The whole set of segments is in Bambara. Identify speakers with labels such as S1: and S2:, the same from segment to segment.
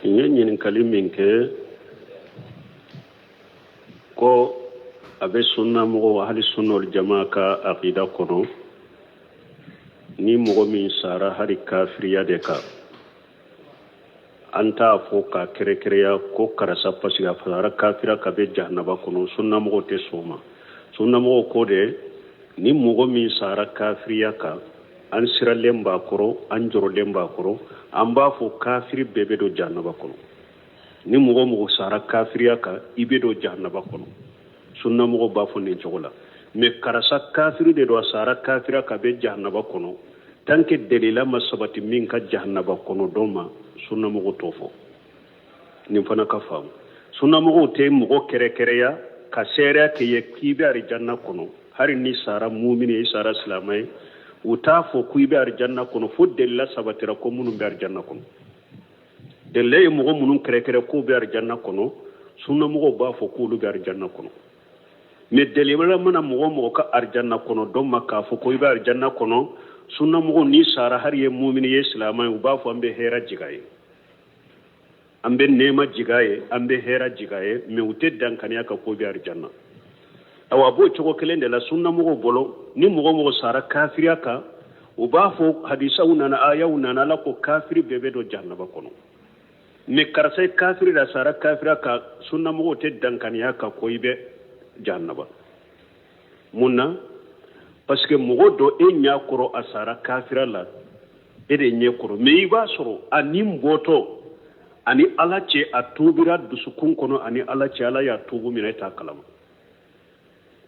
S1: N ye ɲininkali min kɛ ko a bɛ sunna mɔgɔw ahli sunna wal jamaa ka aqida kɔnɔ, ni mɔgɔ min sara hali kafiriya de kan, an t'a fɔ k'a kɛrɛkɛrɛya ko karisa parce que a sara kafira kan bɛ jahanaba kɔnɔ. Sunnamɔgɔw tɛ sɔn o ma. Sunnamɔgɔw ko de, ni mɔgɔ min sara kafiriya kan, an siralen b'a kɔrɔ, an jɔrɔlen b'a kɔrɔ, an b'a fɔ kafiri bɛɛ bɛ don jahanaba kɔnɔ. Ni mɔgɔ mɔgɔ sara kafiriya kan, i bɛ don jahanaba kɔnɔ. Sunnamɔgɔw b'a fɔ nin cogo la. Mais karisa kafiri de don, a sara kafiriya kan, bɛ jahanaba kɔnɔ, tant que delila ma sabati min ka jahanaba kɔnɔ don ma, sunnamɔgɔw t'o fɔ. Nin fana ka faamu, sunnamɔgɔw tɛ mɔgɔ kɛrɛkɛrɛya ka seereya kɛ ye k'i bɛ arijanna kɔnɔ. Hali ni sara mumini ye, i sara silamɛ ye, u t'a fɔ ko i bɛ arijanna kɔnɔ fo delila sabatira ko minnu bɛ arijanna kɔnɔ. Delila ye mɔgɔ minnu kɛrɛkɛrɛ k'u bɛ arijanna kɔnɔ, sunnamɔgɔw b'a fɔ k'olu bɛ arijanna kɔnɔ. Mais delila mana mɔgɔ mɔgɔ ka arijanna kɔnɔ dɔ ma k'a fɔ ko i bɛ arijanna kɔnɔ, sunnamɔgɔw, n'i sara hali ye mumini ye, silamɛ ye, u b'a fɔ an bɛ hɛrɛ jigin a ye, an bɛ nɛɛma jigin a ye, an bɛ hɛrɛ jigin a ye, mais u tɛ dankaniya ka ko bɛ arijanna. Awa, a b'o cogo kelen de la sunnamɔgɔw bolo. Ni mɔgɔ mɔgɔ sara kafiriya kan, u b'a fɔ hadisaw nana, ayaw nana, Ala ko kafiri bɛɛ bɛ don jahanaba kɔnɔ. Mais karisa ye kafiri la, sara kafiriya kan, sunnamɔgɔw tɛ dankaniya ka ko i bɛ jahanaba. Mun na? Parce que mɔgɔ dɔ e ɲɛ kɔrɔ, a sara kafira la e de ɲɛ kɔrɔ, mais i b'a sɔrɔ a ni bɔtɔ ani Ala cɛ, a tuubira dusukun kɔnɔ ani Ala cɛ, Ala y'a tuubu minɛ, e t'a kalama.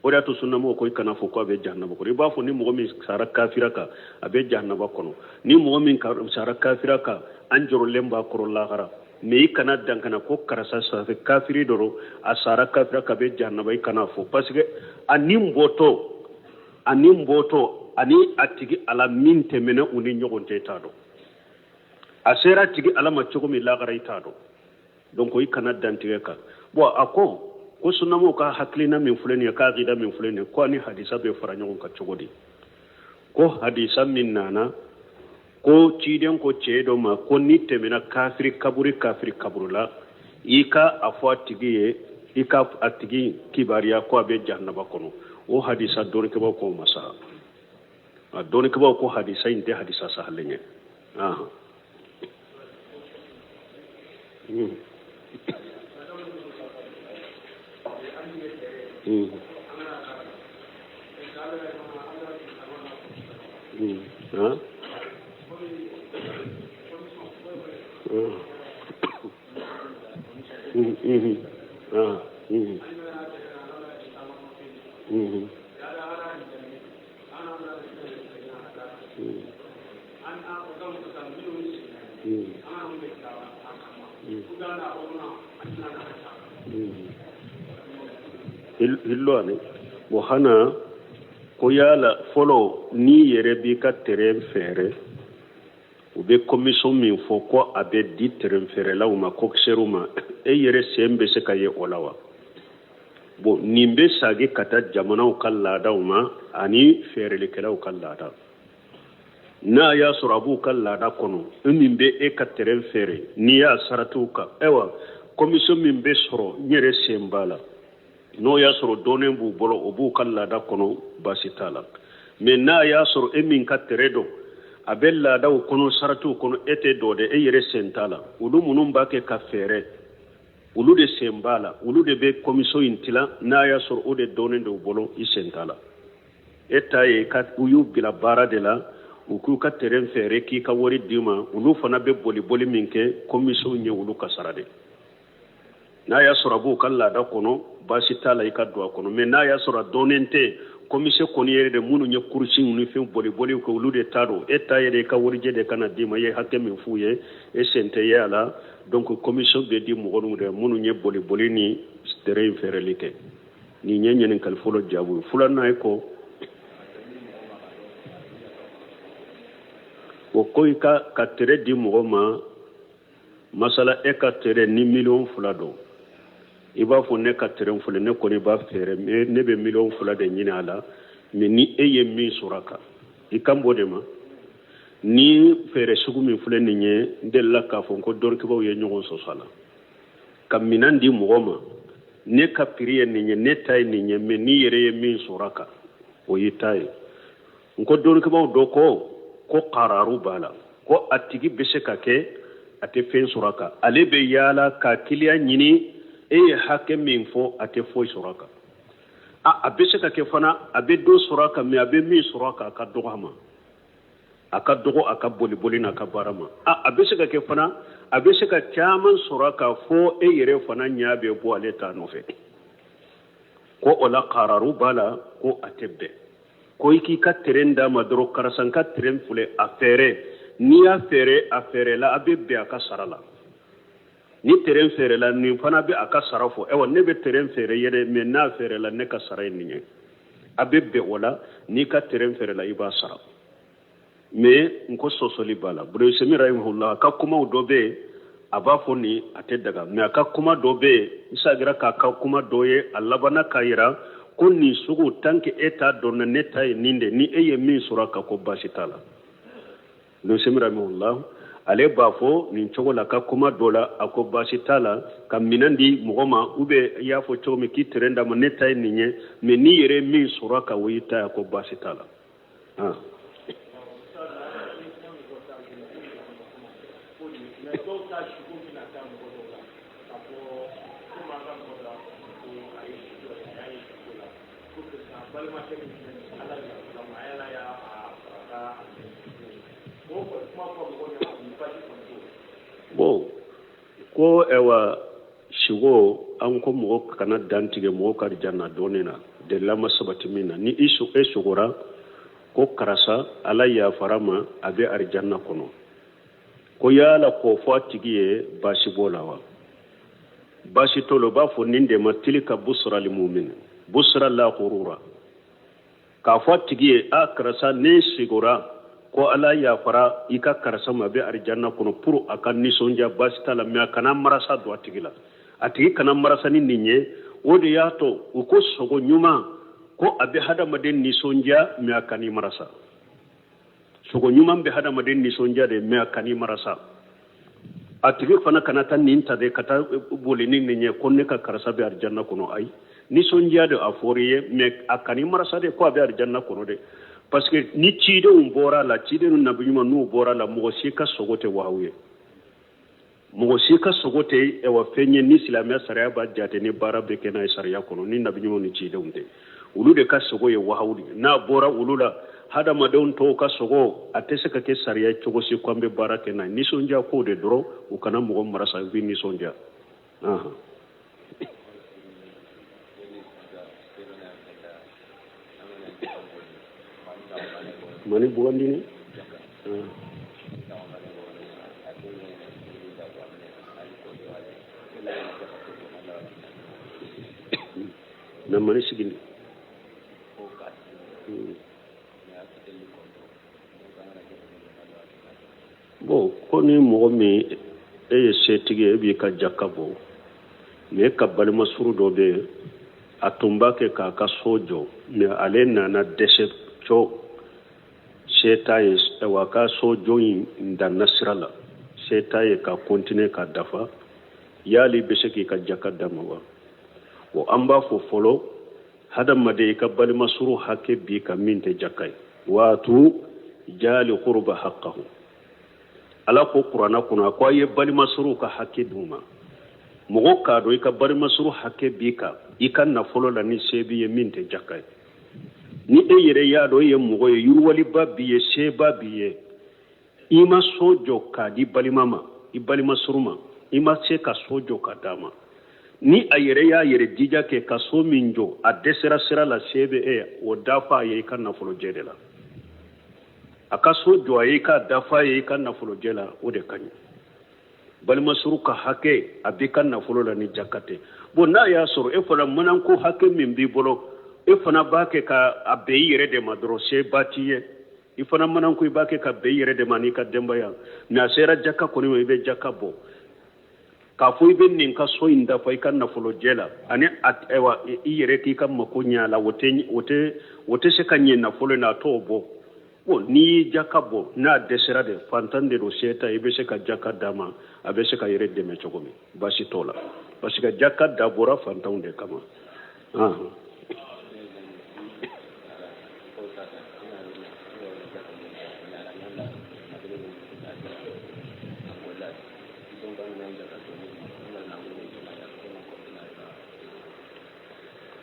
S1: O de y'a to sunnamɔgɔw ko i kana fɔ ko a bɛ jahanaba kɔnɔ. I b'a fɔ ni mɔgɔ min sara kafira kan, a bɛ jahanaba kɔnɔ. Ni mɔgɔ min sara kafira kan, an jɔrɔlen b'a kɔrɔ lahara. Mais i kana dankana ko karisa sara kafiri dɔrɔn, a sara kafira kan, bɛ jahanaba, i kana fɔ, parce que a ni bɔtɔ ani a tigi Ala min tɛmɛna u ni ɲɔgɔn cɛ, i t'a dɔn. A sera tigi Ala ma cogo min lahara, i t'a dɔn. Donc i kana dantigɛ kan. Bon, a ko ko sunnamɔgɔw ka hakilina min filɛ nin ye, ka akida min filɛ nin ye, ko ani hadisa bɛ fara ɲɔgɔn kan cogo di? Ko hadisa min nana ko ciden ko cɛ dɔ ma ko ni tɛmɛna kafiri kaburi, kafiri kaburu la, i ka a fɔ a tigi ye, i ka a tigi kibaruya ko a bɛ jahanaba kɔnɔ. O hadisa, dɔnnikɛbaw ko ma sa, a dɔnnikɛbaw ko hadisa in tɛ hadisa sahalen ye. Ahan. Hein? Ah. Hillo ani o hana ko yala fɔlɔ n'i yɛrɛ b'i ka terrain feere, u bɛ commission min fɔ ko a bɛ di terrain feerelaw ma, coxeur ma, e yɛrɛ sen bɛ se ka ye o la wa? Bon, nin bɛ sagi ka taa jamanaw ka laadaw ma ani feerelikɛlaw ka laada. N'a y'a sɔrɔ a b'u ka laada kɔnɔ, e min bɛ e ka terrain feere, n'i y'a saratiw kan, ayiwa, commission min bɛ sɔrɔ, n yɛrɛ sen b'a la, n'o y'a sɔrɔ dɔnnen b'u bolo, o b'u ka laada kɔnɔ, baasi t'a la. Mais n'a y'a sɔrɔ e min ka terrain don, a bɛ laadaw kɔnɔ, saratiw kɔnɔ, e tɛ dɔ dɛ, e yɛrɛ sen t'a la. Olu minnu b'a kɛ ka feere, olu de sen b'a la, olu de bɛ commission in tila. N'a y'a sɔrɔ o de dɔnnen don u bolo, i sen t'a la. E ta ye ka u y'u bila baara de la, u k'u ka terrain feere k'i ka wari d'i ma. Olu fana bɛ boli boli min kɛ, commission ye olu ka sara de. N'a y'a sɔrɔ a b'u ka laada kɔnɔ, baasi t'a la, i ka don a kɔnɔ. Mais n'a y'a sɔrɔ a dɔnnen tɛ, commission kɔni yɛrɛ de minnu ye kurusi ni fɛn boli boli kɛ, olu de t'a dɔn. E ta yɛrɛ, i ka warijɛ de kana d'i ma, i ye hakɛ min f'u ye, e sen tɛ ye a la. Donc commission bɛ di mɔgɔ minnu de minnu ye boli boli ni terrain in feereli kɛ. Nin ye ɲininkali fɔlɔ jaabi ye. Filanan ye ko o ko i ka terrain di mɔgɔ ma, masala e ka terrain ni miliyɔn 2 don, i b'a fɔ ne ka terrain filɛ, ne kɔni b'a feere, ne bɛ miliyɔn 2 de ɲini a la, mais ni e ye min sɔrɔ a kan, i kan b'o de ma. Ni feere sugu min filɛ nin ye, n delila k'a fɔ ko dɔnnikɛbaaw ye ɲɔgɔn sɔsɔ a la. Ka minɛn di mɔgɔ ma, ne ka prix ye nin ye, ne ta ye nin ye, mais n'i yɛrɛ ye min sɔrɔ a kan, o y'i ta ye. N ko dɔnnikɛbaaw dɔ ko ko kararu b'a la, ko a tigi bɛ se ka kɛ a tɛ fɛn sɔrɔ a kan, ale bɛ yaala ka kiliyan ɲini, e ye hakɛ min fɔ a tɛ foyi sɔrɔ a kan. A bɛ se ka kɛ fana a bɛ dɔ sɔrɔ a kan, mais a bɛ min sɔrɔ a kan, a ka dɔgɔ a ma, a ka dɔgɔ a ka boliboli n'a ka baara ma. A bɛ se ka kɛ fana a bɛ se ka caman sɔrɔ a kan fo e yɛrɛ fana ɲɛ bɛ bɔ ale ta nɔfɛ. Ko o la kararu b'a la, ko a tɛ bɛn ko i k'i ka terrain d'a ma dɔrɔn, karisa n ka terrain filɛ, a feere. N'i y'a feere, a feerela, a bɛ bɛn a ka sara la. Ni terrain feerela, nin fana bɛ a ka sara fɔ, ayiwa ne bɛ terrain feere yɛrɛ, mais n'a feerela ne ka sara ye nin ye. A bɛ bɛn o la, n'i ka terrain feerela i b'a sara. Mais n ko sɔsɔli b'a la. Ibn Usaymin rahimahullah a ka kumaw dɔ bɛ yen, a b'a fɔ nin a tɛ daga, mais a ka kuma dɔ bɛ yen, n sagira k'a ka kuma dɔ ye, a labanna k'a yira ko nin sugu tant que e t'a dɔn na ne ta ye nin de, ni e ye min sɔrɔ a kan ko baasi t'a la. Ibn Usaymin rahimahullah ale b'a fɔ nin cogo la ka kuma dɔ la, a ko baasi t'a la ka minɛn di mɔgɔ ma, ou bien i y'a fɔ cogo min k'i terrain d'a ma, ne ta ye nin ye, mais n'i yɛrɛ ye min sɔrɔ a kan o y'i ta ye, a ko baasi t'a la. Bon, ko ɛwa sugo an ko mɔgɔ kana dantigɛ mɔgɔ ka janna dɔɔnin na, delila ma sabati min na. Ni i e sugora ko karisa ala yafara ma, a bɛ arijanna kɔnɔ, ko yala k'o fɔ a tigi ye baasi b'o la wa? Baasi t'o la. U b'a fɔ nin de ma tilka busra lil mu'min busra la ghurura, k'a fɔ a tigi ye a karisa ne sigora ko ala yafara i ka karisa ma, a bɛ arijanna kɔnɔ, pour a ka nisɔndiya, baasi t'a la. Mais a kana marasa don a tigi la, a tigi kana marasa ni nin ye. O de y'a to u ko sogo ɲuman ko a bɛ hadamaden nisɔndiya, mais a kan'i marasa. Sogo ɲuman bɛ hadamaden nisɔndiya de, mais a kan'i marasa. A tigi fana kana taa nin ta de ka taa boli ni nin ye ko ne ka karisa bɛ arijanna kɔnɔ. Ayi, nisɔndiya de a fɔr'i ye, mais a kan'i marasa de ko a bɛ arijanna kɔnɔ de, parce que ni cidenw bɔra a la, cidenw nabi ɲuman n'u bɔra a la, mɔgɔ si ka sogo tɛ wahawu ye, mɔgɔ si ka sogo tɛ ɛwa fɛn ye ni silamɛya sariya b'a jate ni baara bɛ kɛ n'a ye sariya kɔnɔ. Ni nabi ɲumanw ni cidenw tɛ, olu de ka sogo ye wahawu de ye. N'a bɔra olu la, hadamadenw tɔw ka sogo a tɛ se ka kɛ sariya cogo si ko an bɛ baara kɛ n'a ye. Nisɔndiya ko de dɔrɔn, u kana mɔgɔ marasa, u bɛ nisɔndiya. Mani bugandini. Na mani sigindi. Bon, ko ni mɔgɔ min e ye setigi ye, e b'i ka jaka bɔ, mais e ka balima suru dɔ bɛ yen, a tun b'a kɛ k'a ka so jɔ, mais ale nana dɛsɛ cɔ, se t'a ye, ayiwa a ka so jɔ in danna sira la, se t'a ye ka continuer ka dafa, yali i bɛ se k'i ka jaka d'a ma wa? Bon, an b'a fɔ fɔlɔ, hadamaden i ka balima suru hakɛ b'i kan min tɛ jaka ye. Waatu jali qurba haqqahu, ala ko kuranna kɔnɔ, a ko a ye balima suruw ka hakɛ d'u ma. Mɔgɔ k'a dɔn i ka balima suru hakɛ b'i kan i ka nafolo la ni se b'i ye min tɛ jaka ye. Ni e yɛrɛ y'a dɔn e ye mɔgɔ ye, yiriwaliba b'i ye, seba b'i ye, i ma so jɔ k'a di balima ma, i balima suru ma, i ma se ka so jɔ k'a d'a ma, ni a yɛrɛ y'a yɛrɛ jija kɛ ka so min jɔ, a dɛsɛra sira la, se bɛ e ye, o dafa a ye i ka nafolojɛ de la. A ka so jɔ a ye, i k'a dafa a ye i ka nafolojɛ la, o de ka ɲi. Balima suru ka hakɛ a b'i ka nafolo la ni jaka tɛ. Bon, n'a y'a sɔrɔ e fana mananko hakɛ min b'i bolo, e fana b'a kɛ ka a bɛn i yɛrɛ de ma dɔrɔn, seba t'i ye, i fana mananko i b'a kɛ ka bɛn i yɛrɛ de ma n'i ka denbaya, mais a sera jaka kɔni ma, i bɛ jaka bɔ. K'a fɔ i bɛ nin ka so in dafa i ka nafolojɛ la, ani ayiwa i yɛrɛ k'i ka mako ɲɛ a la, o tɛ se ka ɲɛ nafolo in na, a t'o bɔ. Bon, n'i ye jaka bɔ, n'a dɛsɛra de, fantan de don, se t'a ye, i bɛ se ka jaka d'a ma, a bɛ se ka yɛrɛ dɛmɛ cogo min, baasi t'o la, parce que jaka dabɔra fantanw de kama.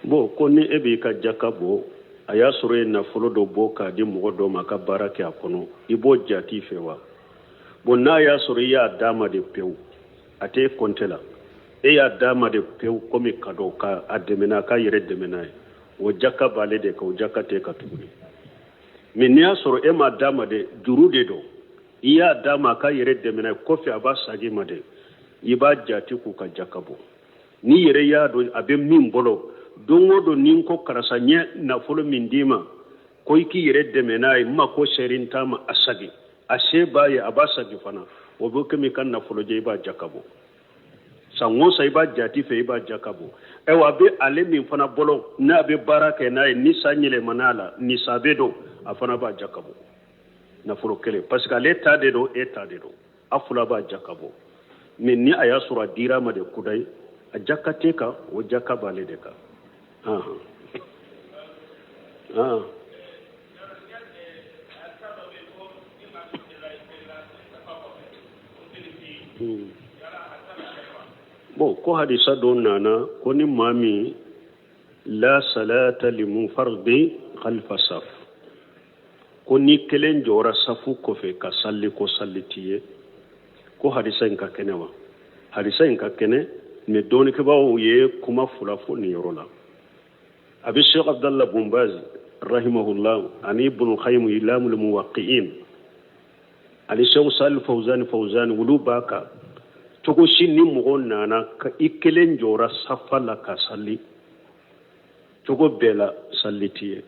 S1: Bon, ko ni e b'i ka jaka bɔ, a y'a sɔrɔ e ye nafolo dɔ bɔ k'a di mɔgɔ dɔ ma ka baara kɛ a kɔnɔ, i b'o jati fɛ wa? Bon, n'a y'a sɔrɔ i y'a d'a ma de pewu, a t'e kɔnte la, e y'a d'a ma de pewu komi cadeau ka a dɛmɛ n'a k'a yɛrɛ dɛmɛ n'a ye, o jaka b'ale de kan, o jaka t'e kan tuguni. Mais n'i y'a sɔrɔ e m'a d'a ma de, juru de don, i y'a d'a ma a k'a yɛrɛ dɛmɛ n'a ye, kɔfɛ a b'a sagin i ma de, i b'a jati k'u ka jaka bɔ. N'i yɛrɛ y'a dɔn a bɛ min bolo, don o don ni n ko karisa n ye nafolo min d'i ma ko i k'i yɛrɛ dɛmɛ n'a ye, n mako sera n ta ma, a sagin, a se b'a ye, a b'a sagin fana, o bɛ komi i ka nafolo jɛ, i b'a jaka bɔ. San o san i b'a jati fɛ, i b'a jaka bɔ. Ayiwa, a bɛ ale min fana bolo n'a bɛ baara kɛ n'a ye, ni san yɛlɛmana la, ni san bɛ don, a fana b'a jaka bɔ nafolo kelen, parce que ale ta de don, e ta de don, a fila b'a jaka bɔ. Mais ni a y'a sɔrɔ a dira a ma de kudayi, a jaka t'e kan, o jaka b'ale de kan. Bon, ko hadisa dɔ nana ko ni maa min la salata limunfardi khalfa saf, ko ni kelen jɔra safu kɔfɛ ka salli, ko salli t'i ye, ko hadisa in ka kɛnɛ wa? Hadisa in ka kɛnɛ, mais dɔnnikɛbaaw ye kuma fila fɔ nin yɔrɔ la. A bɛ Sheikh Abdallah bun Baz rahimahullah ani Ibn Qayyim Ilamul Muwaqqi'in ani Sheikh Salih Fawzan Fawzan, olu b'a kan cogo si ni mɔgɔ nana ka i kelen jɔra safa la ka salli, cogo bɛɛ la salli t'i ye.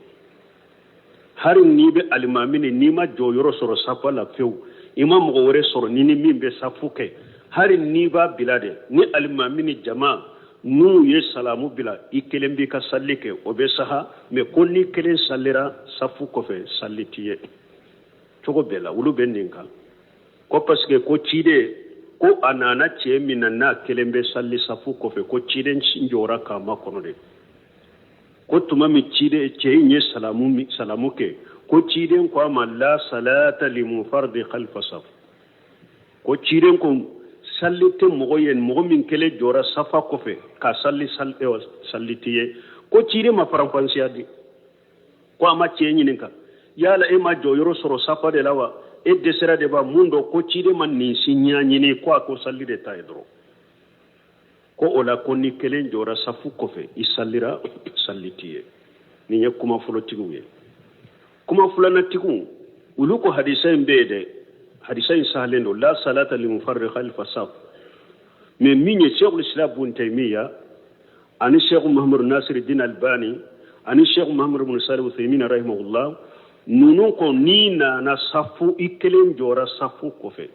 S1: Hari n'i bɛ alimami ni n'i ma jɔyɔrɔ sɔrɔ safa la fewu, i ma mɔgɔ wɛrɛ sɔrɔ ni ni min bɛ safu kɛ, hari n'i b'a bila de, ni alimami ni jama n'u ye salamu bila, i kelen b'i ka salli kɛ, o bɛ saha. Mais ko ni kelen sallira safu kɔfɛ, salli t'i ye cogo bɛɛ la. Olu bɛ nin kan ko parce que ko ciden ko a nana cɛ min na n'a kelen bɛ salli safu kɔfɛ, ko ciden jɔra k'a makɔnɔ de, ko tuma min ciden cɛ in ye salamu kɛ, ko ciden ko a ma la salata limunfardi khalfa saf, ko ciden ko salli tɛ mɔgɔ ye mɔgɔ min kelen jɔra safa kɔfɛ ka salli, salli t'i ye. Ko ciden ma faranfasiya di, ko a ma cɛ ɲininka yala e ma jɔyɔrɔ sɔrɔ safa de la wa, e dɛsɛra de ba mun dɔn, ko ciden ma nin si ɲɛɲini, ko a ko salli de ta ye dɔrɔn. Ko o la ko ni kelen jɔra safu kɔfɛ i sallira, salli t'i ye. Nin ye kuma fɔlɔtigiw ye. Kuma filanatigiw olu ko hadisa in bɛ yen dɛ, hadisa in sahalen don, la salata limunfarri khalfa saf. Mais min ye Cheikhul Islam bun Taymiya ani Cheikh Muhammad Nasiruddin Albani ani Cheikh Muhammad ibn Salih Uthaymin rahimahullah, ninnu ko n'i nana safu i kelen jɔra safu kɔfɛ,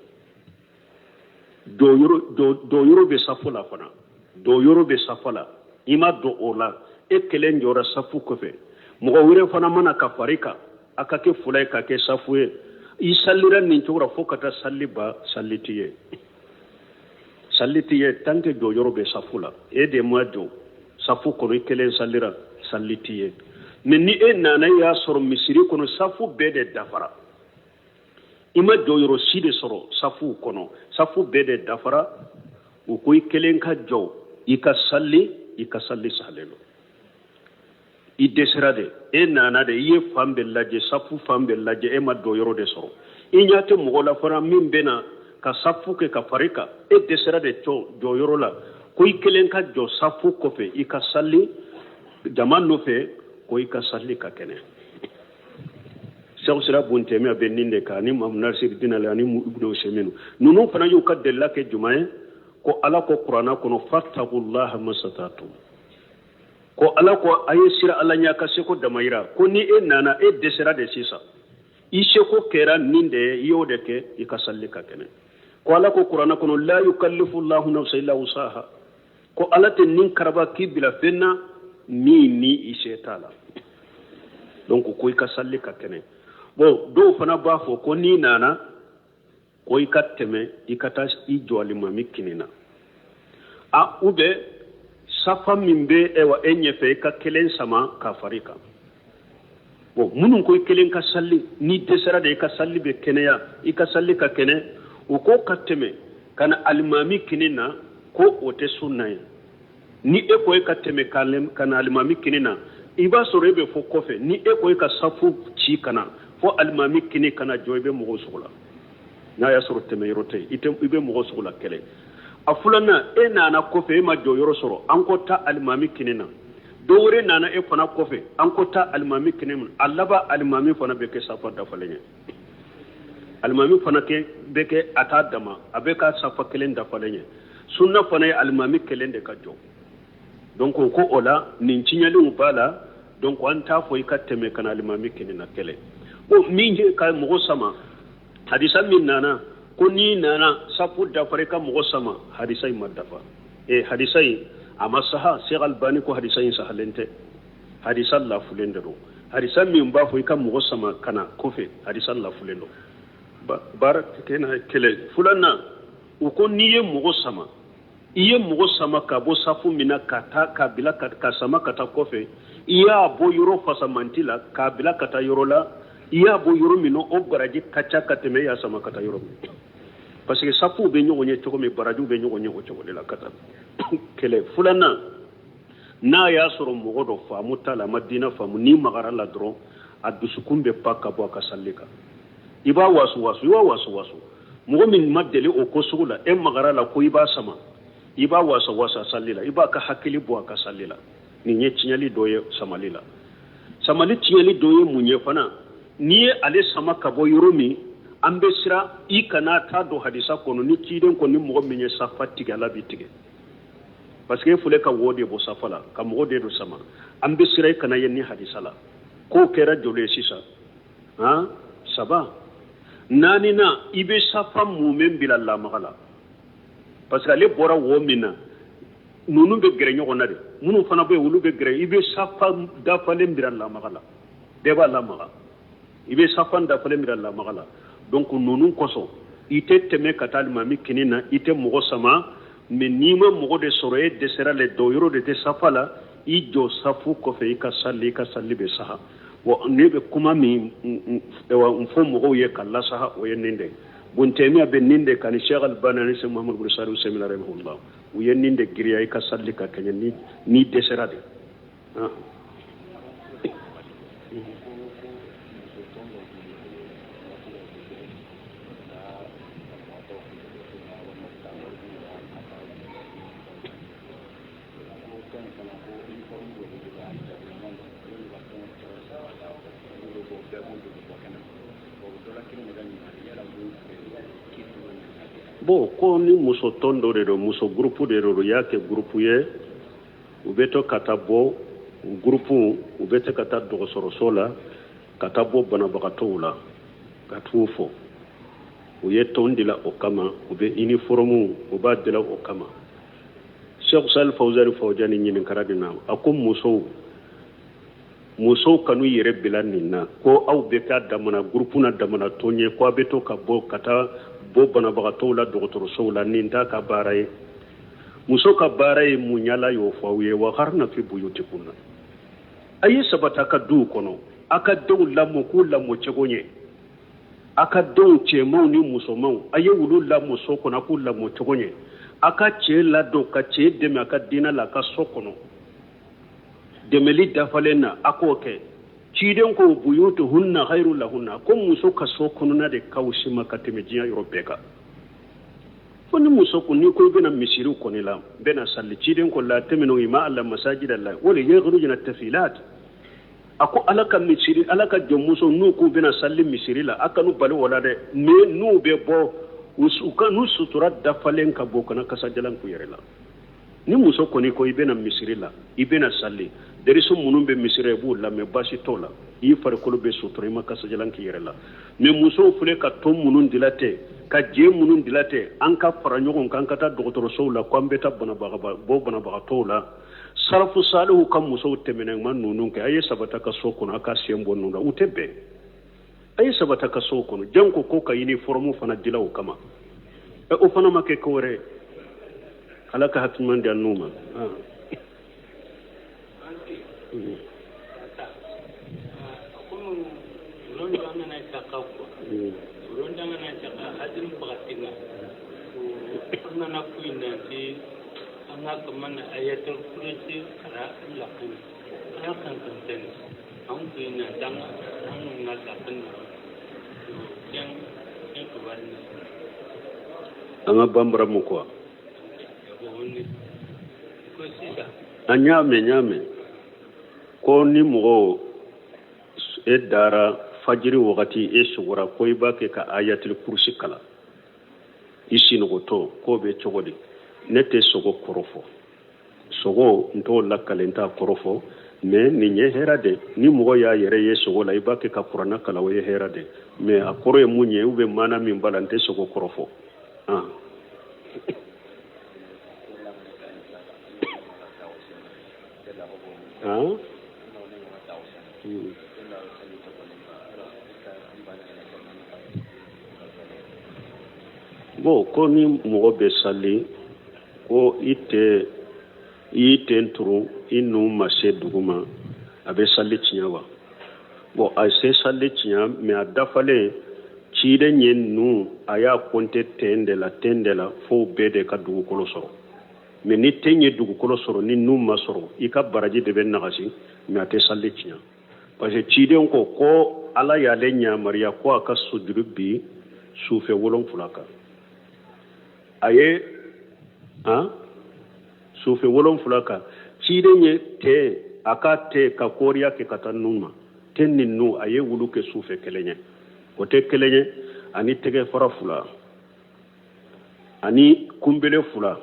S1: jɔyɔrɔ bɛ safu la fana, jɔyɔrɔ bɛ safu la, i ma don o la, e kelen jɔra safu kɔfɛ, mɔgɔ wɛrɛ fana mana ka fari kan, a ka kɛ fila ye ka kɛ safu ye, i sallira nin cogo la fo ka taa salli ban, salli t'i ye, salli t'i ye tant que jɔyɔrɔ bɛ safu la, e de ma jɔ safu kɔnɔ, i kelen sallira, salli t'i ye. Mais ni e nana i y'a sɔrɔ misiri kɔnɔ safu bɛɛ de dafara, i ma jɔyɔrɔ si de sɔrɔ safu kɔnɔ, safu bɛɛ de dafara, u ko i kelen ka jɔ i ka salli, i ka salli sahalen don. I dɛsɛra de, e nana de, i ye fan bɛɛ lajɛ, safu fan bɛɛ lajɛ, e ma jɔyɔrɔ de sɔrɔ, i ɲɛ tɛ mɔgɔ la fana min bɛ na ka safu kɛ ka fari kan, e dɛsɛra de jɔyɔrɔ la, ko i kelen ka jɔ safu kɔfɛ i ka salli jama nɔfɛ, ko i ka salli ka kɛnɛ. Cheikh Sira bun Taymiya bɛ nin de kan ani Muhammad Nasiruddin Ali ani Ibn Usaymin, ninnu fana y'u ka delila kɛ jumɛn ye? Ko Ala ko kuranna kɔnɔ fattaqullaha masata'tum, ko Ala ko a ye sira Ala ɲɛ ka seko damayira, ko ni e nana e dɛsɛra de sisan, i seko kɛra nin de ye, i y'o de kɛ, i ka salli ka kɛnɛ. Ko Ala ko kuranna kɔnɔ la yukallifu Allahu nafsan illa wusaha, ko Ala tɛ nin karaba k'i bila fɛn na min ni i se t'a la. Donc ko i ka salli ka kɛnɛ. Bon, dɔw fana b'a fɔ ko n'i nana ko i ka tɛmɛ i ka taa i jɔ alimami kinin na, a ou bien safa min bɛ ewa e ɲɛfɛ, i ka kelen sama ka fara kan. Bon, minnu ko i kelen ka sali, n'i dɛsɛra de, i ka sali bɛ kɛnɛya, i ka sali ka kɛnɛ, u ko ka tɛmɛ ka na alimami kinin na, ko o tɛ sunna ye. Ni e ko e ka tɛmɛ ka na alimami kinin na, i b'a sɔrɔ e bɛ fɔ kɔfɛ. Ni e ko e ka safu ci ka na fo alimami kinin ka na jɔ, i bɛ mɔgɔw sogo la. N'a y'a sɔrɔ tɛmɛ yɔrɔ tɛ yen, i bɛ mɔgɔ sogo la kɛlɛ. A filanan, e nana kɔfɛ, e ma jɔ yɔrɔ sɔrɔ, an ko taa alimami kinin na. Dɔ wɛrɛ nana e fana kɔfɛ, an ko taa alimami kinin na. A laban, alimami fana bɛ kɛ safa dafalen ye. Alimami fana bɛ kɛ a t'a dama, a bɛ ka safa kelen dafalen ye. Sunna fana ye alimami kelen de ka jɔ. Donc ko o la, nin tiɲɛliw b'a la. Donc an t'a fɔ i ka tɛmɛ ka na alimami kinin na kɛlɛ. Ko min ye ka mɔgɔ sama, hadisa min nana ko n'i nana safu dafara i ka mɔgɔ sama, hadisa in ma dafa. Hadisa in a ma saha. Sheikh Albani ko hadisa in sahalen tɛ, hadisa lafulen de don. Hadisa min b'a fɔ i ka mɔgɔ sama ka na kɔfɛ, hadisa lafulen don. Baara kɛ n'a ye kɛlɛ. Filanan, u ko n'i ye mɔgɔ sama, i ye mɔgɔ sama ka bɔ safu min na ka taa k'a bila ka sama ka taa kɔfɛ, i y'a bɔ yɔrɔ fasamanti la k'a bila ka taa yɔrɔ la, i y'a bɔ yɔrɔ min na, o baraji ka ca ka tɛmɛ i y'a sama ka taa yɔrɔ min. Parce que safuw bɛ ɲɔgɔn ye cogo min, barajiw bɛ ɲɔgɔn ye o cogo de la ka taa kɛlɛ. Filanan, n'a y'a sɔrɔ mɔgɔ dɔ faamu t'a la, a ma diinɛ faamu, n'i magara la dɔrɔn, a dusukun bɛ pa ka bɔ a ka sali kan. I b'a wasu wasu, i b'a wasu wasu. Mɔgɔ min ma deli o ko sugu la, e magara la ko i b'a sama, i b'a wasa wasa sali la, i b'a ka hakili bɔ a ka sali la. Nin ye tiɲɛli dɔ ye samali la. Samali tiɲɛli dɔ ye mun ye fana? N'i ye ale sama ka bɔ yɔrɔ min, an bɛ siran i kana taa don hadisa kɔnɔ ni ciden ko ni mɔgɔ min ye safa tigɛ, Ala b'i tigɛ. Parce que e filɛ ka wo de bɔ safa la, ka mɔgɔ de don sama. An bɛ siran i kana ye ni hadisa la. K'o kɛra joli ye sisan? Han, saba. Naaninan, i bɛ safa mumɛ bila lamaga la. Parce que ale bɔra wo min na, ninnu bɛ gɛrɛ ɲɔgɔn na de, minnu fana bɛ yen, olu bɛ gɛrɛ. I bɛ safa dafalen bila lamaga la, bɛɛ b'a lamaga. I bɛ safa dafalen bila lamaga la. Donc ninnu kosɔn, i tɛ tɛmɛ ka taa alimami kinin na, i tɛ mɔgɔ sama. Mais n'i ma mɔgɔ de sɔrɔ, e dɛsɛra le, dɔw yɔrɔ de tɛ safa la, i jɔ safu kɔfɛ, i ka sali, i ka sali bɛ saha. Bon, ne bɛ kuma min n fɔ mɔgɔw ye ka lasaha, o ye nin de ye. Bon, Tɛmiya bɛ nin de kan ni Sheikh Albani ani Sheikh Muhammad bin Salih Usaymin rahimahullah, u ye nin de giriya i ka sali ka kɛɲɛ ni dɛsɛra de. Bon, ko ni muso tɔn dɔ de don, muso gurupu de don, u y'a kɛ gurupu ye, u bɛ to ka taa bɔ gurupu, u bɛ to ka taa dɔgɔtɔrɔso la, ka taa bɔ banabagatɔw la, ka t'u fɔ. U ye tɔn dila o kama, u bɛ uniforme u b'a dila o kama. Sheikh Salih Fawzani Fawzani ɲininkara nin na, a ko musow kan'u yɛrɛ bila nin na, ko aw bɛ k'a damana gurupu na damana tɔn ye, ko a bɛ to ka bɔ ka taa bɔ banabagatɔw la dɔgɔtɔrɔsow la, nin t'a ka baara ye. Muso ka baara ye mun ye? Ala y'o fɔ aw ye, wa qarna fi buyutikunna, a ye sabata ka duw kɔnɔ, a ka denw lamɔ k'u lamɔ cogo ɲɛ, a ka denw cɛmanw ni musomanw, a ye wulu lamɔ so kɔnɔ, a k'u lamɔ cogo ɲɛ, a ka cɛ ladon ka cɛ dɛmɛ a ka diinɛ la a ka so kɔnɔ, dɛmɛli dafalen na, a k'o kɛ. Ciden ko buyutuhunna khairu lahunna, ko muso ka so kɔnɔna de ka wusi ma ka tɛmɛ diɲɛ yɔrɔ bɛɛ kan. Fo ni muso ko n'i ko i bɛna misiriw kɔni la, n bɛna sali, ciden ko la tamnau ima Allah masajid Allah wala yakhrujna tafilat. A ko Ala ka misiri, Ala ka jɔnmuso n'u k'u bɛna sali misiri la, a kan'u bali o la dɛ, mais n'u bɛ bɔ, u ka n'u sutura dafalen ka bɔ, kana kasajalan k'u yɛrɛ la. Ni muso kɔni ko i bɛna misiri la, i bɛna sali, derisu minnu bɛ misiri i b'u lamɛn, baasi t'o la, i farikolo bɛ sutura, i ma kasajalan k'i yɛrɛ la. Mais musow filɛ ka tɔn minnu dila tɛ, ka jɛ minnu dila tɛ, an ka fara ɲɔgɔn kan, an ka taa dɔgɔtɔrɔsow la, ko an bɛ taa bɔ banabagatɔw la. Sarafu salihu ka musow tɛmɛna ma ninnu kɛ, a ye sabata ka so kɔnɔ, a ka sen bɔ ninnu la, u tɛ bɛn. A ye sabata ka so kɔnɔ janko ko ka uniforme fana dila o kama o fana ma kɛ ko wɛrɛ ye. Ala ka hakili ɲuman di an n'u ma. An ka banbara mu quoi an y'a mɛn n y'a mɛn ko ni mɔgɔ e dara fajiri wagati e sugora ko i b'a kɛ ka ayatul kurusi kalan i sinɔgɔtɔ k'o bɛ cogo di ne tɛ sogo kɔrɔ fɔ sogo n t'o lakale n t'a kɔrɔ fɔ mais nin ye hɛrɛ de ni mɔgɔ y'a yɛrɛ ye sogo la i b'a kɛ ka kuranna kalan o ye hɛrɛ de mais a kɔrɔ ye mun ye ou bien maana min b'a la n tɛ sogo kɔrɔ fɔ. Bon ko ni mɔgɔ bɛ sali ko i tɛ i y'i ten turu i nun ma se dugu ma a bɛ sali tiɲɛ wa bon a se sali tiɲɛ mais a dafalen ciden ye nun a y'a kɔnte ten de la ten de la fo bɛɛ de ka dugukolo sɔrɔ mais ni ten ye dugukolo sɔrɔ ni nun ma sɔrɔ i ka baraji de bɛ nagasi mais a tɛ sali tiɲɛ parce que ciden ko ko ala y'ale yamaruya ko a ka sujuru bin sufɛ 7 kan a ye han sufɛ 7 kan ciden ye ten a ka ten ka kɔriya kɛ ka taa nun ma ten ni nun a ye wulu kɛ sufɛ kelen ye o tɛ kelen ye ani tɛgɛ fara 2 ani kunbele 2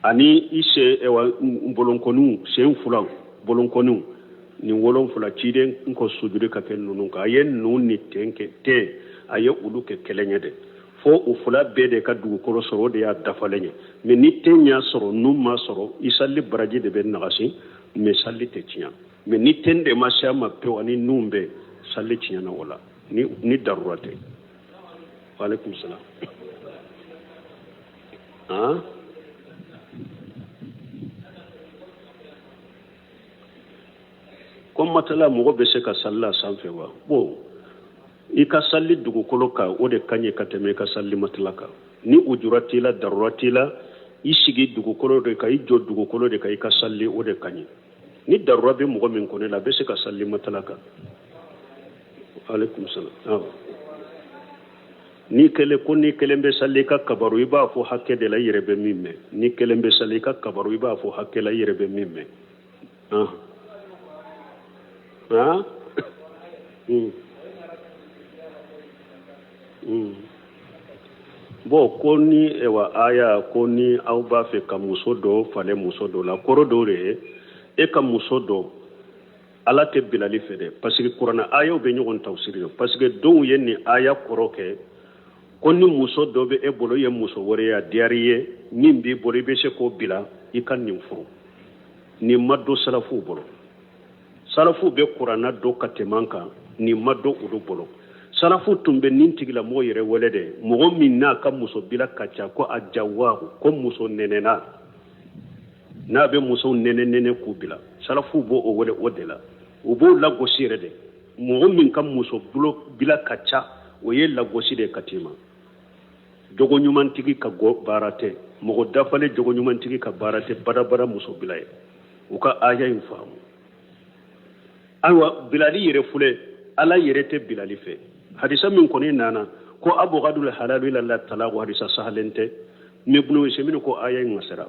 S1: ani i sen ewa bolonkɔniw sen 2 bolonkɔniw nin 7 ciden ko sujuru ka kɛ ninnu kan a ye nun ni ten kɛ ten a ye olu kɛ kelen ye dɛ fo u 2 bɛɛ de ka dugukolo sɔrɔ o de y'a dafalen ye mais ni ten y'a sɔrɔ nun ma sɔrɔ i sali baraji de bɛ nagasi mais sali tɛ tiɲɛ mais ni ten de ma se a ma pewu ani nun bɛɛ sali tiɲɛna o la ni darura tɛ. Waaleykum salaam. Han ko matala mɔgɔ bɛ se ka sali a sanfɛ wa? Bon i ka sali dugukolo kan o de ka ɲi ka tɛmɛ i ka sali matala kan ni ujura t'i la darura t'i la i sigi dugukolo de kan i jɔ dugukolo de kan i ka sali o de ka ɲi ni darura bɛ mɔgɔ min kɔni la a bɛ se ka sali matala kan. Aleykum salaam. Ni kelen ko ni kelen bɛ sali i ka kabaru i b'a fɔ hakɛ de la i yɛrɛ bɛ min mɛn ni kelen bɛ sali i ka kabaru i b'a fɔ hakɛ la i yɛrɛ bɛ min mɛn. Bon ko ni ewa aya ko ni aw b'a fɛ ka muso dɔ falen muso dɔ la kɔrɔ dɔ de ye e ka muso dɔ ala tɛ bilali fɛ dɛ parce que kuranna ayaw bɛ ɲɔgɔn tafsiri de parce que dɔw ye nin aya kɔrɔ kɛ ko ni muso dɔ bɛ e bolo i ye muso wɛrɛ ye a diyara i ye min b'i bolo i bɛ se k'o bila i ka nin furu nin ma don salafuw bolo salafuw bɛ kuranna dɔn ka tɛmɛ an kan nin ma don olu bolo salafu tun bɛ nin tigilamɔgɔ yɛrɛ wele de mɔgɔ min n'a ka muso bila ka ca ko a jawahu ko muso nɛnɛna n'a bɛ musow nɛnɛ nɛnɛ k'u bila salafu b'o o wele o de la u b'o lagosi yɛrɛ de mɔgɔ min ka muso bila ka ca o ye lagosi de ka t'i ma jogo ɲumantigi ka baara tɛ mɔgɔ dafalen jogo ɲumantigi ka baara tɛ badabada muso bila ye u ka aya in faamu ayiwa bilali yɛrɛ filɛ ala yɛrɛ tɛ bilali fɛ hadisa min kɔni nana ko abghadul halalu ila Allah talaqu hadisa sahalen tɛ mais Ibn Usaymin ko aya in wasara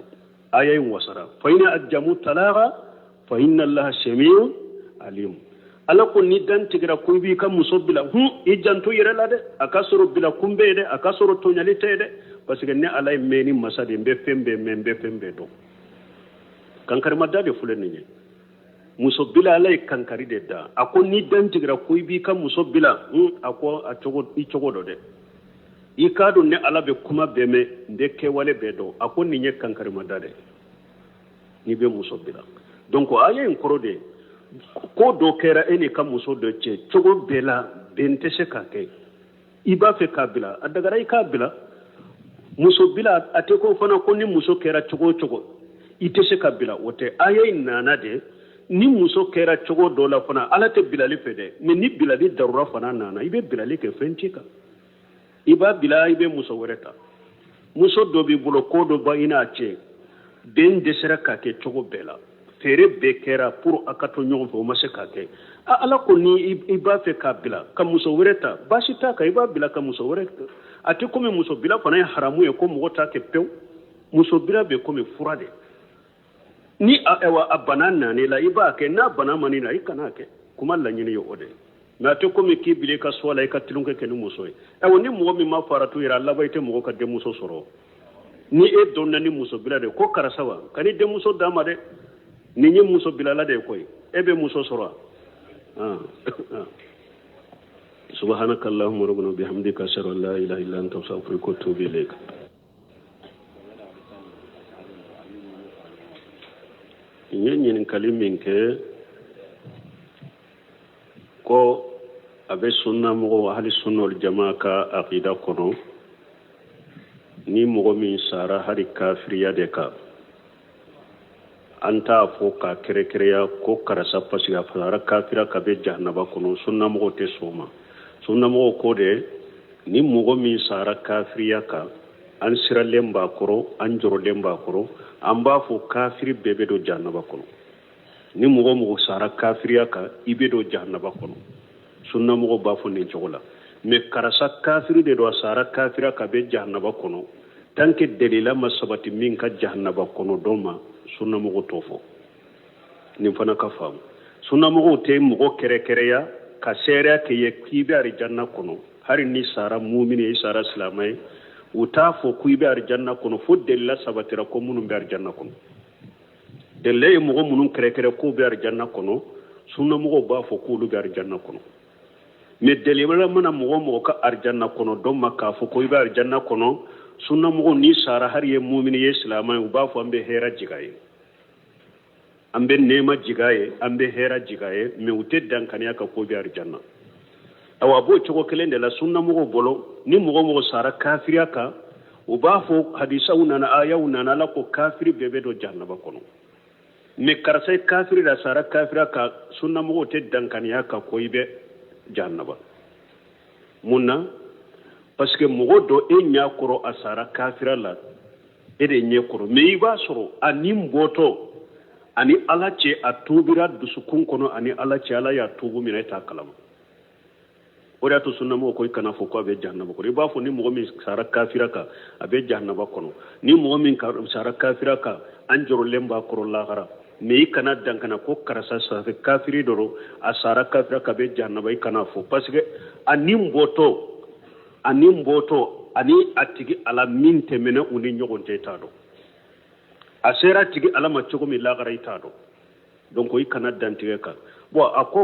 S1: aya in wasara fa in ajamu talaqa fa inna Allaha samiun alim ala ko ni dan tigɛra ko i b'i ka muso bila i janto yɛrɛ la dɛ a ka sɔrɔ bila kun bɛ yen dɛ a ka sɔrɔ tɔɲali tɛ yen dɛ parce que ne ala ye mɛnni masa de n bɛ fɛn bɛɛ mɛn n bɛ fɛn bɛɛ dɔn kankarimada de filɛ nin ye muso bila ala ye kankari de da a ko ni dan tigɛra ko i b'i ka muso bila a ko a cogo i cogo dɔ dɛ i k'a dɔn ne ala bɛ kuma bɛɛ mɛn n bɛ kɛwale bɛɛ dɔn a ko nin ye kankarimada dɛ n'i bɛ muso bila donc aya in kɔrɔ de ko dɔ kɛra e n'i ka muso dɔ cɛ cogo bɛɛ la bɛn tɛ se k'a kɛ i b'a fɛ k'a bila a dagara i k'a bila muso bila a tɛ ko fana ko ni muso kɛra cogo o cogo i tɛ se ka bila o tɛ aya in nana de ni muso kɛra cogo dɔ la fana ala tɛ bilali fɛ dɛ mais ni bilali darura fana nana i bɛ bilali kɛ fɛn t'i kan i b'a bila i bɛ muso wɛrɛ ta muso dɔ b'i bolo ko dɔ b'i n'a cɛ bɛn dɛsɛra ka kɛ cogo bɛɛ la feere bɛɛ kɛra pour a ka to ɲɔgɔn fɛ o ma se k'a kɛ ala ko ni i b'a fɛ k'a bila ka muso wɛrɛ ta baasi t'a kan i b'a bila ka muso wɛrɛ ta a tɛ komi muso bila fana ye haramu ye ko mɔgɔ t'a kɛ pewu muso bila bɛ komi fura de ni ayiwa a bana nana i la i b'a kɛ n'a bana ma n'i la i kan'a kɛ kuma laɲini ye o de ye mais a tɛ komi k'i bila i ka so la i ka tulonkɛ kɛ ni muso ye ayiwa ni mɔgɔ min ma faratu yɛrɛ a laban i tɛ mɔgɔ ka denmuso sɔrɔ ni e dɔnna ni muso bila de ko karisa wa kan'i denmuso d'a ma dɛ nin ye muso bilala de ye koyi e bɛ muso sɔrɔ wa ah, ah. subhanaka allahumma rabbana bihamdika ashhadu an la ilaha illa anta astaghfiruka wa atubu ilayk n ye ɲininkali min kɛ ko a bɛ sunna mɔgɔw ahli sunna wal jamaa ka aqida kɔnɔ ni mɔgɔ min sara hali kafiriya de kan an t'a fɔ k'a kɛrɛkɛrɛya ko karisa parce que a sara kafira kan bɛ jahanaba kɔnɔ sunna mɔgɔw tɛ sɔn o ma sunna mɔgɔw ko de ni mɔgɔ min sara kafiriya kan an siralen b'a kɔrɔ an jɔrɔlen b'a kɔrɔ an b'a fɔ kafiri bɛɛ bɛ don jahanaba kɔnɔ ni mɔgɔ o mɔgɔ sara kafiriya kan i bɛ don jahanaba kɔnɔ sunna mɔgɔw b'a fɔ nin cogo la mais karisa kafiri de don a sara kafiriya kan a bɛ jahanaba kɔnɔ tant que delila ma sabati min ka jahanaba kɔnɔ don ma sunna mɔgɔw t'o fɔ nin fana ka faamu sunna mɔgɔw tɛ mɔgɔ kɛrɛkɛrɛya ka seereya kɛ ye k'i bɛ arijanna kɔnɔ hali n'i sara mumini ye i sara silamɛ ye u t'a fɔ ko i bɛ arijanna kɔnɔ fo delila sabatira ko minnu bɛ arijanna kɔnɔ delila ye mɔgɔ minnu kɛrɛkɛrɛ k'u bɛ arijanna kɔnɔ sunnamɔgɔw b'a fɔ k'olu bɛ arijanna kɔnɔ mais delila ma na mɔgɔ o mɔgɔ ka arijanna kɔnɔ don ma k'a fɔ ko i bɛ arijanna kɔnɔ sunnamɔgɔw n'i sara hali ye mumini ye silamɛ ye u b'a fɔ an bɛ hɛrɛ jig'a ye an bɛ nɛɛma jig'a ye an bɛ hɛrɛ jig'a ye mais u tɛ dankaniya ka ko bɛ arijanna awa a b'o cogo kelen de la sunnamɔgɔw bolo ni mɔgɔ o mɔgɔ sara kafiriya kan u b'a fɔ hadisaw nana ayaw nana ala ko kafiri bɛɛ bɛ don jahanaba kɔnɔ mais karisa ye kafiri la sara kafiriya kan sunnamɔgɔw tɛ dankaniya ka ko i bɛ jahanaba mun na parce que mɔgɔ dɔ e ɲɛ kɔrɔ a sara kafiriya la e de ɲɛ kɔrɔ mais i b'a sɔrɔ a ni bɔtɔ ani ala cɛ a tuubira dusukun kɔnɔ ani ala cɛ ala y'a tuubu minɛ e t'a kalama o de y'a to sunnamɔgɔw ko i kana fɔ ko a bɛ jahanaba kɔnɔ i b'a fɔ ni mɔgɔ min sara kafira kan a bɛ jahanaba kɔnɔ ni mɔgɔ min sara kafira kan an jɔrɔlen b'a kɔrɔ lahara mais i kana dankana ko karisa sara kafiri dɔrɔn a sara kafira kan a bɛ jahanaba i kana fɔ parce que a ni bɔtɔ a ni bɔtɔ ani a tigi ala min tɛmɛna u ni ɲɔgɔn cɛ i t'a dɔn a sera a tigi ala ma cogo min lahara i t'a dɔn donc i kana dantigɛ kan bon a ko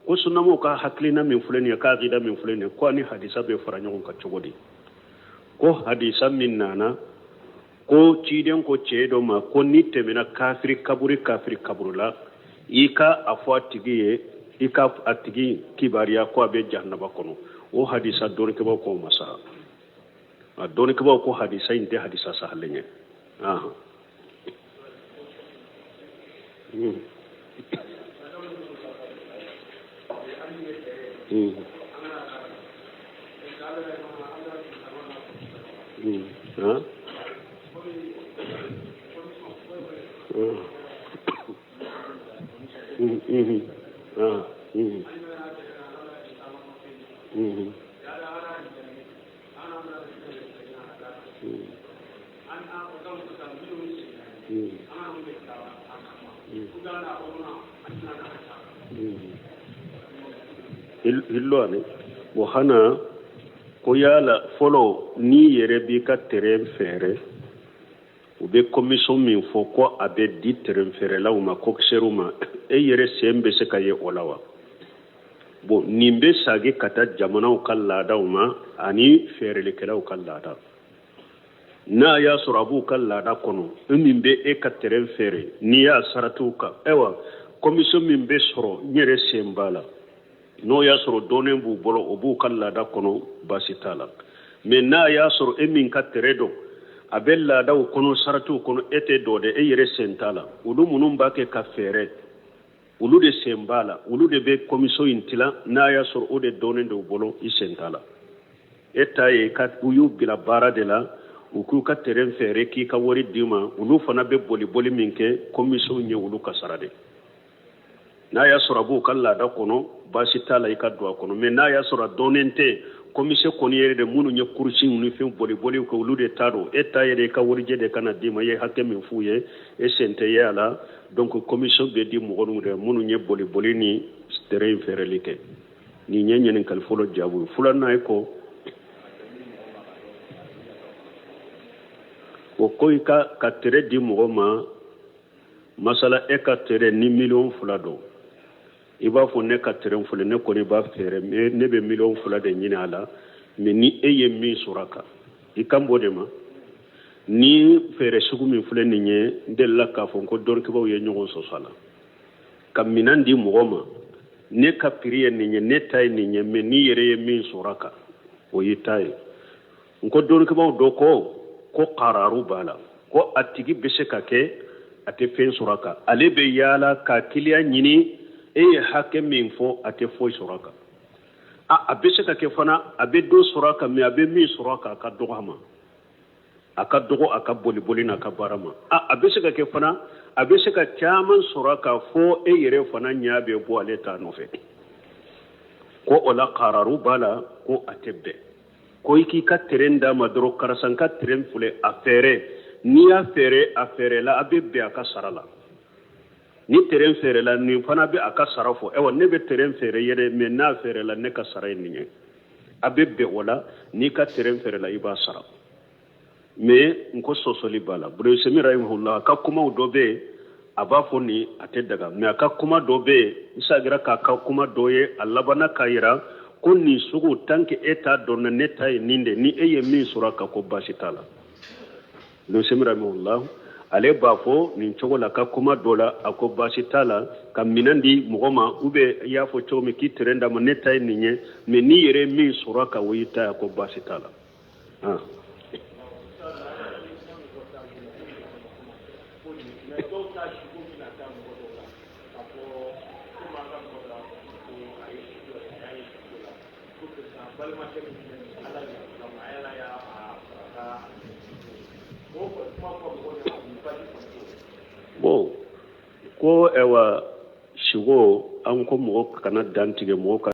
S1: ko sunnamɔgɔw ka hakilina min filɛ nin ye ka akida min filɛ nin ye ko ani hadisa bɛ fara ɲɔgɔn kan cogo di ko hadisa min nana ko ciden ko cɛ dɔ ma ko n'i tɛmɛna kafiri kaburi kafiri kaburu la i ka a fɔ a tigi ye i ka a tigi kibaruya ko a bɛ jahanaba kɔnɔ o hadisa dɔnnikɛbaaw ko o ma saha a dɔnnikɛbaaw ko hadisa in tɛ hadisa sahalen ye ahan Huh? Mm. Ah. Mm. Hilloani o hana ko yala fɔlɔ n'i yɛrɛ b'i ka terrain feere u bɛ commission min fɔ ko a bɛ di terrain feerelaw ma coxeurw ma e yɛrɛ sen bɛ se ka ye o la wa bon nin bɛ sagi ka taa jamanaw ka laadaw ma ani feerelikɛlaw ka laada n'a y'a sɔrɔ a b'u ka laada kɔnɔ e min bɛ e ka terrain feere n'i y'a saratiw kan ayiwa commission min bɛ sɔrɔ n yɛrɛ sen b'a la N'o y'a sɔrɔ dɔnnen b'u bolo, o b'u ka laada kɔnɔ, baasi t'a la. Mais n'a y'a sɔrɔ e min ka tere don, a bɛ laadaw kɔnɔ, saratiw kɔnɔ, e tɛ dɔ dɛ, e yɛrɛ sen t'a la. Olu minnu b'a kɛ ka fɛɛrɛ, olu de sen b'a la, olu de bɛ komisɔn in tilan. N'a y'a sɔrɔ o de dɔnnen don u bolo, i sen t'a la. E ta ye ka u y'u bila baara de la, u k'u ka terrain fɛɛrɛ, k'i ka wari d'i ma. Olu fana bɛ boliboli min kɛ, komisɔn ye olu ka sara de. N'a y'a sɔrɔ a b'u ka laada kɔnɔ, baasi t'a la, i ka don a kɔnɔ. Mais n'a y'a sɔrɔ a dɔnnen tɛ, komisɔn kɔni yɛrɛ de minnu ye kurusi ni fɛn boliboli kɛ, olu de ta don. E ta yɛrɛ, i ka warijɛ de ka na d'i ma, i ye hakɛ min f'u ye, e sen tɛ ye a la. Donc komisɔn bɛ di mɔgɔ ninnu de minnu ye boliboli ni terrain fɛɛrɛli kɛ. Nin ye ɲininkali fɔlɔ jaabi ye. Filanan ye ko o ko i ka tere di mɔgɔ ma, masala e ka tere ni 2 miliyɔn don, i b'a fɔ ne ka terrain filɛ, ne kɔni b'a feere, ne bɛ 2 miliyɔn de ɲini a la, mais ni e ye min sɔrɔ a kan, i kan b'o de ma. Ni feere sugu min filɛ nin ye, n delila k'a fɔ ko dɔnnikɛbaaw ye ɲɔgɔn sɔsɔ a la. Ka minɛn di mɔgɔ ma, ne ka prix ye nin ye, ne ta ye nin ye, mais n'i yɛrɛ ye min sɔrɔ a kan, o y'i ta ye. N ko dɔnnikɛbaaw dɔ ko kararu b'a la, ko a tigi bɛ se ka kɛ a tɛ fɛn sɔrɔ a kan, ale bɛ yaala ka kiliyan ɲini, e ye hakɛ min fɔ, a tɛ foyi sɔrɔ a kan. A bɛ se ka kɛ fana a bɛ dɔ sɔrɔ a kan, mais a bɛ min sɔrɔ a kan, a ka dɔgɔ a ma, a ka dɔgɔ a ka boliboli n'a ka baara ma. A bɛ se ka kɛ fana a bɛ se ka caman sɔrɔ a kan, fo e yɛrɛ fana ɲɛ bɛ bɔ ale ta nɔfɛ. Ko o la kararu b'a la, ko a tɛ bɛn ko i k'i ka terrain d'a ma dɔrɔn, karisa n ka terrain filɛ, a feere. N'i y'a feere, a feerela, a bɛ bɛn a ka sara la. Ni terrain feerela, nin fana bɛ a ka sara fɔ, ayiwa ne bɛ terrain feere yɛrɛ, mais n'a feerela, ne ka sara ye nin ye, a bɛ bɛn o la. N'i ka terrain feerela, i b'a sara. Mais n ko sɔsɔli b'a la. Ibn Usaymin rahimahullah, a ka kumaw dɔ bɛ yen, a b'a fɔ nin a tɛ daga, mais a ka kuma dɔ bɛ yen, n sagira k'a ka kuma dɔ ye, a labanna k'a yira ko nin sugu, tant que e t'a dɔn na, ne ta ye nin de, ni e ye min sɔrɔ a kan, ko baasi t'a la. Ibn Usaymin rahimahullah, ale b'a fɔ nin cogo la ka kuma dɔ la, a ko baasi t'a la ka minɛn di mɔgɔ ma, ou bien i y'a fɔ cogo min k'i terrain d'a ma, ne ta ye nin ye, mais n'i yɛrɛ ye min sɔrɔ a kan, o y'i ta ye, a ko baasi t'a la. Bon, ko ɛwa siko, an ko mɔgɔ kana dantigɛ mɔgɔ ka